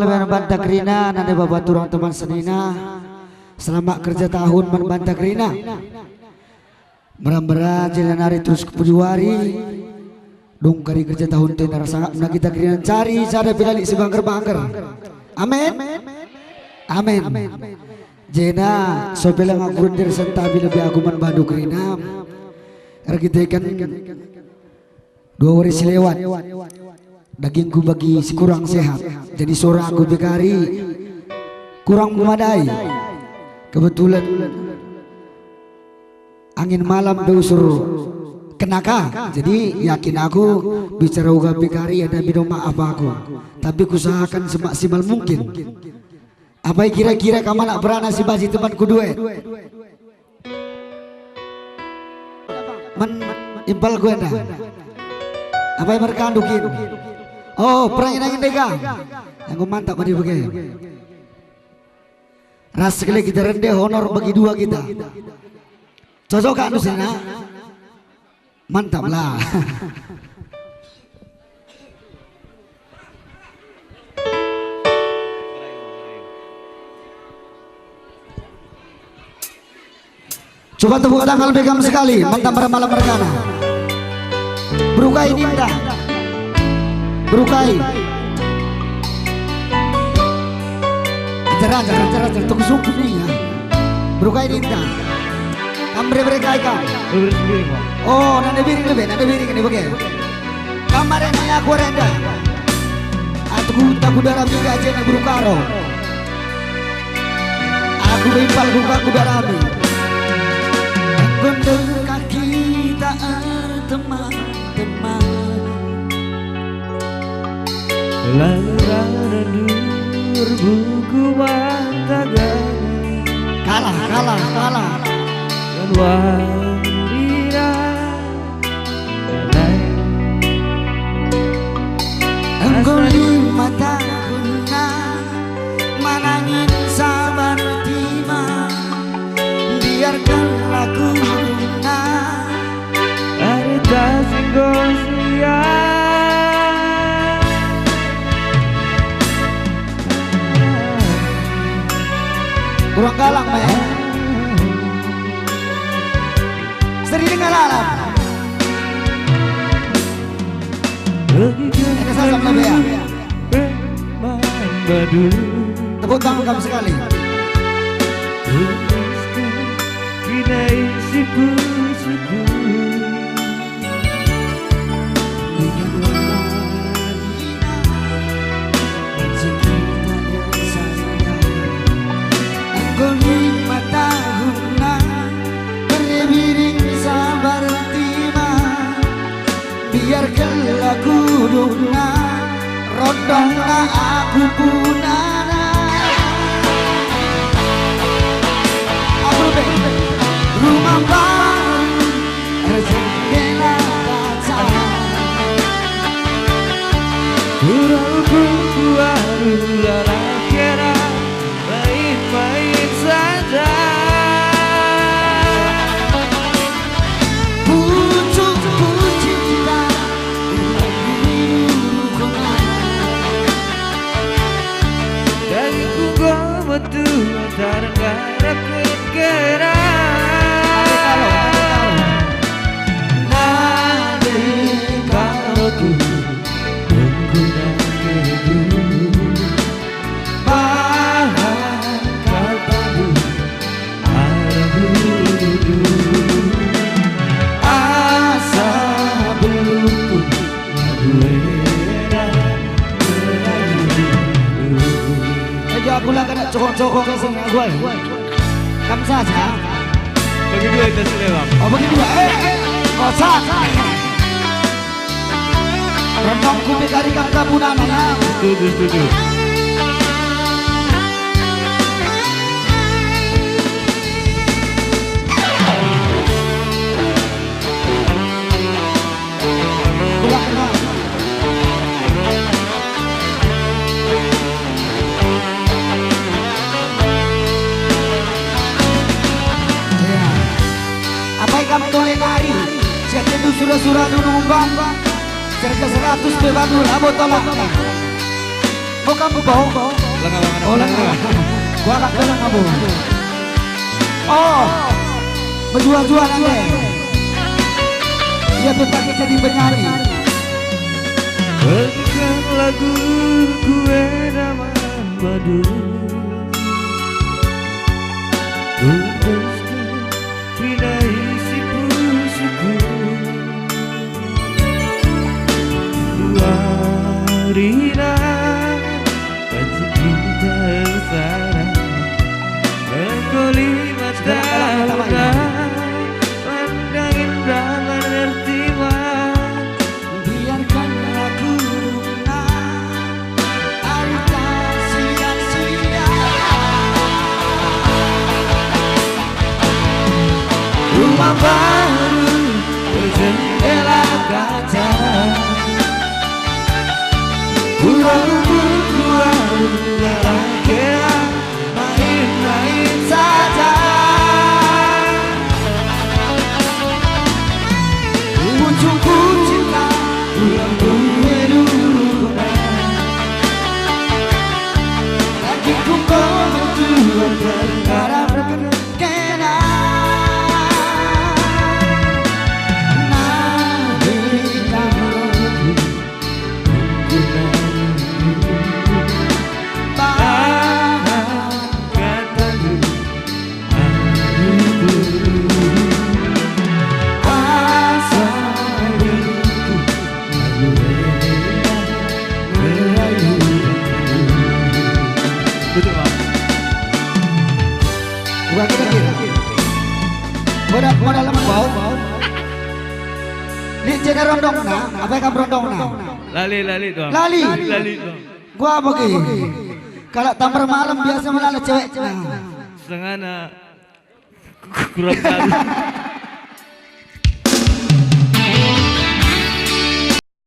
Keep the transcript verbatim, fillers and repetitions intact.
Lebaran banta kerina, nande baba turang teman senina. Selamat kerja tahun man banta kerina. Mera-mera jenda nari terus ke Pujuwari. Dung kari kerja tahun tenda rasa ngap na kita kerina cari sada pe la lit si bangker-bangker. Amin. Amin. Jenda sope langa aku rende sentabi lebe aku man bandu kerina. Erkiteken dua wari si lewat, dagingku bagi si kurang sehat, jadi sora aku pe kari kurang memadai. Kebetulan angin malam pe usur kena ka, jadi yakin aku bicara uga pe kari ada minta maaf aku, tapi kusahakan semaksimal mungkin. Apai kira-kira kam anak perana si banci temanku duet? Man impalku enda. Apai merkandu kin? Oh, perang enda ngendeka. Enggo mantap mani bage. Ras sekali kita rende honor bagi dua kita. Cocok ka ndu sena? Mantap lah. Coba tepuk tangan lebih kamu sekali, mantap, malam merkana. Berukai ninta. Berukai. Ajar, ajar, ajar, ajar, tunggu sungguh nih ya. Berukai ninta. Kam bere-bere kai kam? Bere-bere sendiri, Bang. Oh, nande biring lebe, nande biring ini bage. Kam mare nai aku arenda. Aku tak kudarami gajena guru karo. Aku bempal buka kudarami. Bendengkah kita erteman-teman. Lalu rana dur buku bantagan. Kalah, kalah, kalah. Dan warira lalai. Enggo lima tahun na manangin sabar tima. Biarkanlah ku na. Arta singgo sia. Kurang galak, meh. Seri dengar alam. Ini saja, meh, ya. Tepuk tangan kamu sekali. Pinai sipu-sipu. Enggo lima tahun na, bere biring sabar tima. Biarkenlah kudungna, rondongna aku punana. Aku rubek rumah baru, erjendela kaca. Turun ku aru lalap kera. Main-main saja. Pucuk cinta. Dagingku enggo metu, antara ngarap kera. Nade kaloku, nunggu nade dulu. Bahan kapalu arah dulu. Asa belum ku lagu era merayu. Ejo aku lah kada cokok-cokok ke sini, gue. Kam saja. Bagi dua kita sini, Bang. Oh, bagi dua. Eh, eh, kocak. Rendangku pe kari kata punana, ya. Setuju, setuju. Pulang, pulang. Ya. Apai kam tole nari, siap tentu sura-sura nunung bang, serga seratus pe bandu labo tolak. Bukan bebau. Lenga, lenga, oh, lenga. Gua agak geleng, Abu. Oh, bejua-jua nande. Ia pe pagi jadi penyanyi. Engkan lagu kue nama badu. Tuntas Pinai si pusuku. Warina pancing kita sana. Mengkoli mata pandangin raman ertiwan. Biarkan aku nuna. Ari tak sia-sia. Rumah baru berjendela kaca. Pulau berdua dalam kea. Main-main saja. Pucukku cinta, pulang kue dulu. Lagi ku kau berjuang perkara berkena. Nah, beri kamu. Betul, Bang. Bukan kita kira. Modal, modal lembau. Lit jaga rondongna, apa yang rondongna? Lali, lali, Tuan. Lali. Lali, Tuan. Gua bagi. Kalau tampar malam biasa melala cewek. Nah. Setengahna. Kurang tahu.